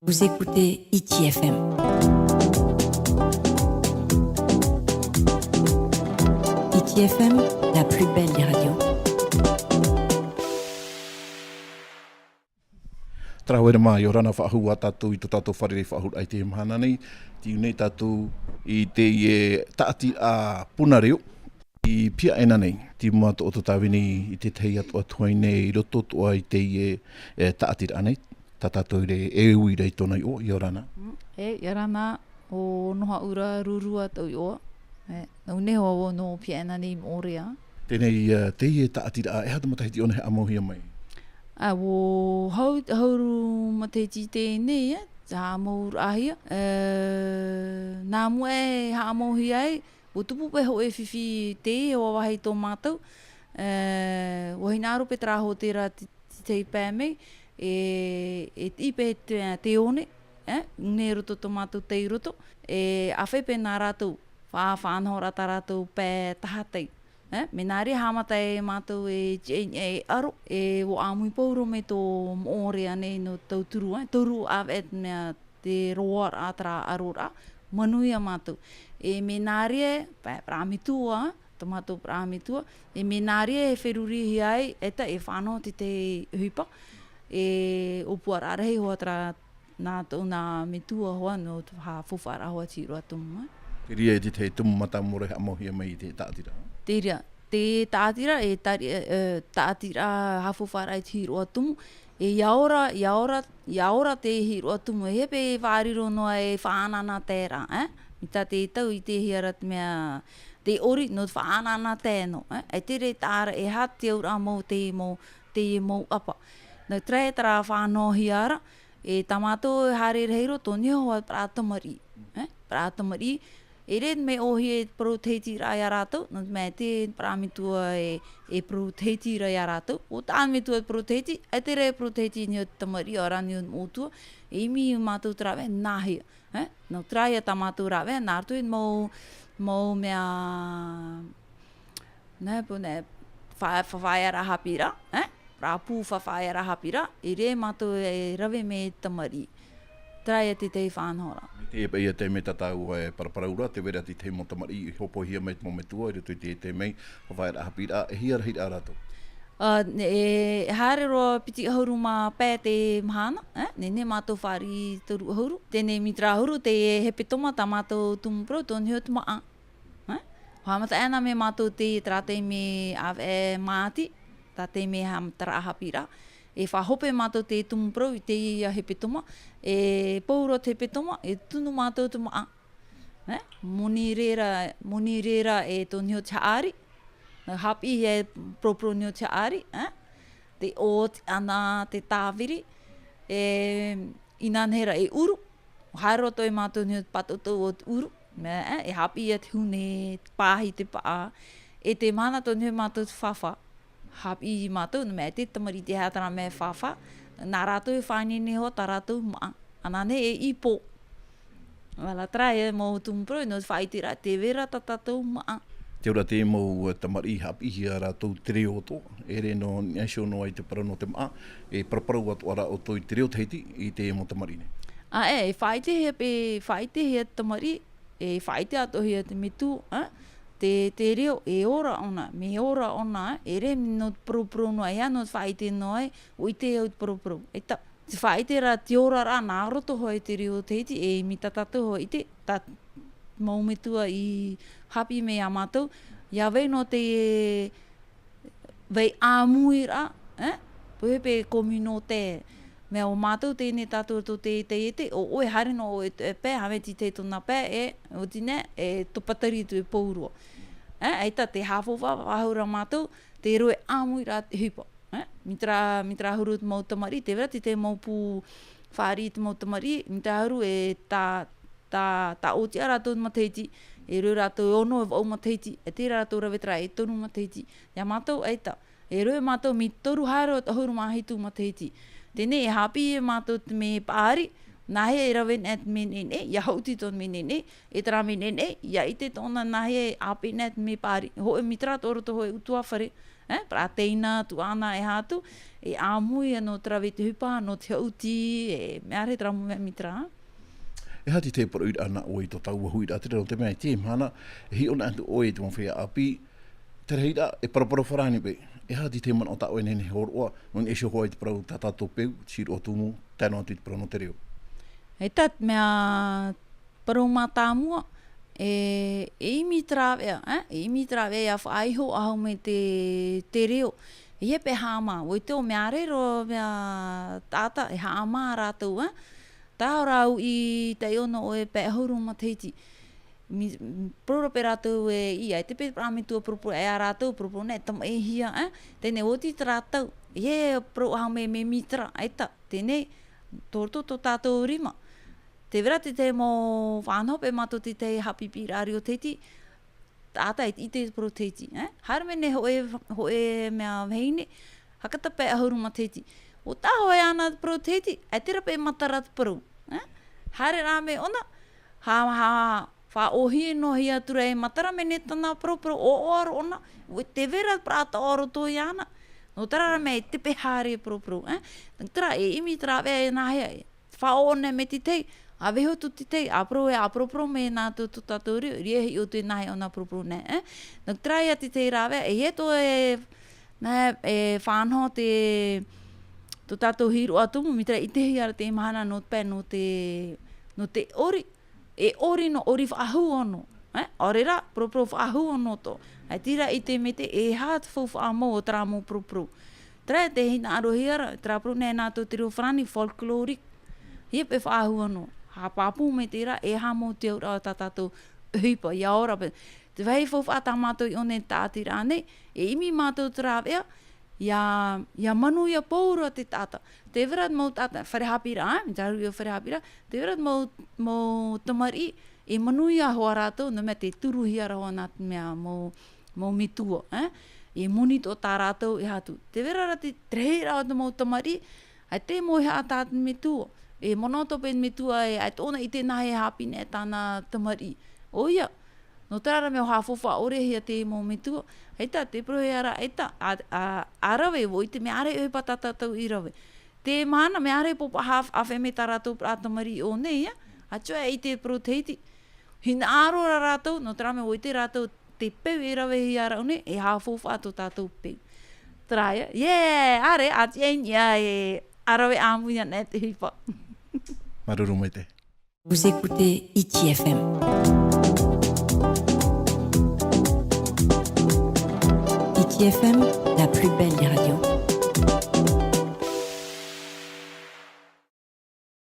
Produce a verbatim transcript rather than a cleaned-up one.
Vous écoutez Hiti F M. Hiti F M, la plus belle des radios. Tarahuere mā, ʻia ora na faʻahou ā tātou i tō tātou fārerei faʻahou i teie mahana nei. Tei ʻō nei tātou i teie tāʻatiraʻa puna reo i Piaʻena nei. Tei mua atoʻa tō tāvini i te tahi atu atu ai nei i roto atoʻa i teie, e, tāʻatiraʻa nei. Tā tātou e, e ui ra i tōna iʻoa, ʻia ora na. Mm, e, ʻia ora na, ʻo Nohaʻura Rurua tōʻu iʻoa. E, nau neho au nō Piaʻena nei i Moʻorea. Teie nei, e, teie tāʻatiraʻa, e aha te matahiti ʻōna e haʻamauhia mai? A, ʻo hau, ʻahuru matahiti teie nei, e, haʻamauraʻahia. E, nā mua e haʻamauhia ai, ʻua tupu paʻi hōʻē fifi teie, ʻua vāhi tō mātou. E, ʻua hinaʻaro paʻi terā hōtēra te, te tahi pae mai, e, e tiʻi paʻi te, te one, e, ʻō nei roto tō mātou tei roto, e, ʻāfaʻi paʻi nā rātou, fa-, faʻanahoraʻa tā rātou pae tahatai. E, mea nā reira haʻamata e mātou e tiʻa i niʻa e ʻaro, e ʻua ʻāmui pauroa mai tō Moʻorea nei nō tauturu, e, toru ʻāvaʻe mea te roaraʻa, terā ʻaroraʻa, manuia mātou. E mea nā reira, pa-, parau metua, tō mātou parau metua, e mea nā reira e ferurihia ai, e ta-, e fānaʻo te tahi ʻohipa, e ʻōpuaraʻa rahi hoʻi terā nā tōna metua hoʻi nō te haʻafaufaʻaraʻa hoʻi te hīroʻa tumu, e. Te reira e te tahi tumu mātāmua e haʻamauhia mai i te tāʻatiraʻa. Te reira, te tāʻatiraʻa, e tari-, e, e, tāʻatiraʻa haʻafaufaʻaraʻa i te hīroʻa tumu, e ʻia ora, ʻia ora, ʻia ora te hīroʻa tumu, e hia paʻi e faʻariro noa e faʻaʻanaʻanataeraʻa, e? Mai tā te tau i te hia ra te mea, te ʻori, nō te faʻaʻanaʻanatae noa, e? E te reira e taʻa ra, e aha te auraʻa mau, te mau, te mau ʻapa. Nō terā e terā fānaʻohia ra, e tā mātou e haere rahi roa, tō niʻa hoʻi parau tamariʻi, e? Parau tamariʻi, e ʻere mea ʻōhie e parau tahiti ra ia rātou, nō te mea e te parau metua e, e parau tahiti ra ia rātou. ʻO tā metua e parau tahiti, e te reira e parau tahiti niʻa i te tamariʻi, ʻaore rā niʻa i te moʻotua, e ʻimi mātou te rāveʻa, nāhea, e? Nō terā ia tā mātou rāveʻa, nā roto i te mau, mau mea, nā, pō, nā, fa-, fa-, faʻaearaʻa haʻapiʻiraʻa, e? Rā pū fa-, faʻaearaʻa haʻapiʻiraʻa, e ʻere mātou e rave mai i te tamariʻi. Terā ia te tahi fānaʻoraʻa. Mai teie paʻi ia taime tā tāua e paraparau ra, tē vai ra te tahi mau tamariʻi i hōpoihia mai te mau metua, i roto i te, te mea, fa-, faʻaearaʻa haʻapiʻiraʻa, e hia rahiraʻa rātou? A, ne, e, e haere roa piti ʻahuru mā pae te mahana, e? Nehenehe mātou fāriʻi toru ʻahuru. Teie nei mai terā ʻahuru, te hepetoma tā mātou tumu parau, tō niʻa i te māʻa. E? Haʻamata anaʻe mātou i terā taime ʻāvaʻe Māti, terā taime haʻamataraʻa haʻapiʻiraʻa. E faʻahope mātou te tumu parau i teie hepetoma, e pauroa te hepetoma, e tunu mātou i te māʻa. E? Moni reira, moni reira e tō niʻa i te haʻari, nā haʻapiʻihia e parauparau niʻa i te haʻari, e? Te ʻō, te ana, te tāviri, e, inanahi ra e ʻuru, haere roa atoʻa mātou niʻa i te pātautau o te ʻuru, mea, e, e haʻapiʻihia te hune, te pāhi, te paʻa, e te mahana tō niʻa mātou i te fāfā. Haʻapiʻi mātou, nō te mea e te tamariʻi te hātara mea fāfā, nā rātou e faʻaineine hoʻi tā rātou māʻa. Ananahi e ipo. Voilà, terā e mau tumu parau, nō te faʻaʻiteraʻa, tē vai ra tā tātou māʻa. Te auraʻa te mau, e, tamariʻi haʻapiʻihia rātou te reo atoʻa, e ʻere nō, e iho noa i te parau nō te māʻa, e paraparau atoʻa ra ʻoutou i te reo Tahiti, i te mau tamariʻi nei. A, e, e faʻaʻitehia paʻi, faʻaʻitehia te tamariʻi, e faʻaʻite atoʻahia te metua, e? Te, te reo, e ora ʻōna, mea ora ʻōna, e ʻere nō te parauparau noa, e aha nō te faʻaʻite noa ai, ʻua ʻite au te parauparau. E ta-, te faʻaʻite ra te oraraʻa nā roto hoʻi i te reo Tahiti, e mai tā tātou hoʻi ʻite, tā mau metua i haʻapiʻi mai ia mātou, ʻia vai noa te vai ʻāmuiraʻa, e? Pō, e paʻi communautaire. Mea ʻo mātou teie nei tātou tō te, te, te, ʻo ʻoe haere noa ʻoe, e pae, haʻamata i te tōna pae, e, ʻo tine, e topa tari atu e pauroa. E, ʻaita te haʻafaufaʻa, faʻahou ra mātou, te rohe ʻāmuiraʻa te ʻohipa. E, mai terā, mai terā ʻahuru te mau tamariʻi, tē vai ra te, te mau pū fāriʻi te mau tamariʻi, mai terā ʻahuru e tā, tā, tā ʻōtiʻa rātou matahiti, e rohe rātou e ono, e vaʻu matahiti, e tē rātou rave terā e toru matahiti. Ia mātou, ʻaita, e rohe mātou mai te toru haere atu ʻahuru mā hitu matahiti. Teie nei e haʻapiʻi ia mātou te mea paʻari, nāhea e rave nei te mea neʻineʻi, ʻia haʻuti tōna mea neʻineʻi, e terā mea neʻineʻi, ʻia ʻite tōna nāhea e ʻāpeʻe nei te mea paʻari. Hōʻē mai terā tō roto hōʻē ʻutuāfare, e, parau teina, tuaʻana, e aha atu, e ʻāmui, e nō terā vau te ʻohipa, nō te haʻuti, e mea rahi terā mau mea mītera. E aha te tahi parauʻiraʻa nā ʻoe i tō tāua huiraʻatira, nō te mea i teie mahana, e hiʻo noa atu ʻoe i te mau feiā ʻāpī, te rahiraʻa, e paraparau farāni paʻi. E aha te tahi manaʻo tā ʻoe e nehenehe e hōroʻa, nō niʻa iho hoʻi i te parau tā tātou peu, te hīroʻa tumu, tae noa atu i te parau nō te reo. E tā te mea parau mātāmua, e, e ʻimi te rāveʻa, e? E ʻimi te rāveʻa ʻia faʻaiho ʻahau mai te, te reo. E hia paʻi haʻamā, ʻua ʻite ʻoe mea rahi roa mea taʻata, e haʻamā rātou, e? Taʻa ora au i taiʻo nō ʻoe pae ʻahuru matahiti. Mi-, parau ra paʻi rātou e, ʻia, e te pae parau metua parau, parau, e ā rātou, parau, parau, nē, tamaʻihia, e? Teie nei ʻua oti terā tau, e parau ʻahau mai mea mītera, e tā, teie nei, tō roto tō tātou rima. Tē vai ra te tahi mau faʻanaho paʻi mātou te tahi haʻapiʻiraʻa reo Tahiti, taʻata e ʻite i te parau Tahiti, e? Haere mai nei hōʻē, hōʻē mea vahine, hakata pae ʻahuru matahiti. ʻUa taʻa hoʻi ʻana te parau Tahiti, ʻaita rā paʻi matara te parau, e? Haere rā mai ʻōna, ha, ha, faʻaʻōhie noa hia atu ra e matara mai nei tāna parau, parau ʻoaʻoa roa ʻōna, ʻua tē vai ra parau atoʻa roto iāna. Nō terā rā mea e tepe haere parau, parau, e? Terā e ʻimi te rāveʻa e nāhea, e faʻaʻō nei mai te tahi, ʻa vaiiho atu te tahi, ʻa parau e, ʻa parau, parau mai nā tō, tō tātou reo, ʻeʻere e hiʻo atu e nāhea ʻōna parau, parau nei, e? Nō terā ia te tahi rāveʻa, e hia tō e, nā, e faʻanaho te, tō tātou hīroʻa tumu, mītera, ʻitehia ra teie mahana nō te pae, nō te, nō te ʻori, e ʻori nō, ʻori faʻahou ʻōna, e? ʻAore rā, parau, parau faʻahou ʻōna tō. ʻAita rā ʻite mai te, e aha te faufaʻa mau o terā mau parau, parau. Terā te hinaʻarohia ra, terā parau nei nā tō te reo farāni folklorique. Hia paʻi faʻahou ʻōna. Haʻapāpū mai terā, e aha mau te auraʻa o tā tātou ʻohipa, ʻia ora paʻi. Te vāhi faufaʻa tā mātou i ʻō nei tāʻatiraʻa nei, e ʻimi mātou te rāveʻa, ʻia, ʻia manuia pauroa te taʻata. Tē vai ra te mau taʻata, fare haʻapiʻiraʻa, e, mea tāʻu i fare haʻapiʻiraʻa, tē vai ra te mau, mau tamariʻi, e manuia hoʻi rātou, nō te mea tē turuhia ra hoʻi nā te mea mau, mau metua, e? E moni atoʻa tā rātou e aha atu. Tē vai ra te, te rahiraʻa o te mau tamariʻi, ʻaita e mōhia tā te metua. E manaʻo atoʻa paʻi te metua e, ʻaita ʻōna i ʻite nāhea e haʻapiʻi nei tāna tamariʻi. ʻOia, nō terā rā mea ʻua haʻafaufaʻa ʻore hia te mau metua. ʻAita, tē parauhia ra, ʻaita, ʻa, ʻa, ʻa rave, ʻua ʻite mea ʻāreʻa e ʻohipa tā tātou i rave. Teie mahana, mea ʻāreʻa e pōpaʻa haʻa-, haʻafeʻa mai tā rātou parau tamariʻi i ʻō nei, ia. ʻA tiʻa e ʻite parau Tahiti. Hinaʻaro ra rātou, nō terā mea ʻua ʻite rātou te peu e ravehia ra ʻō nei, e haʻafaufaʻa tō tātou peu. Terā ia, yeah, ʻaore, ʻa tiʻa i niʻa e ʻa rave ʻāmui ana e te ʻohipa. Māuruuru maitaʻi. Vous écoutez Hiti F M. Hiti F M, la plus belle des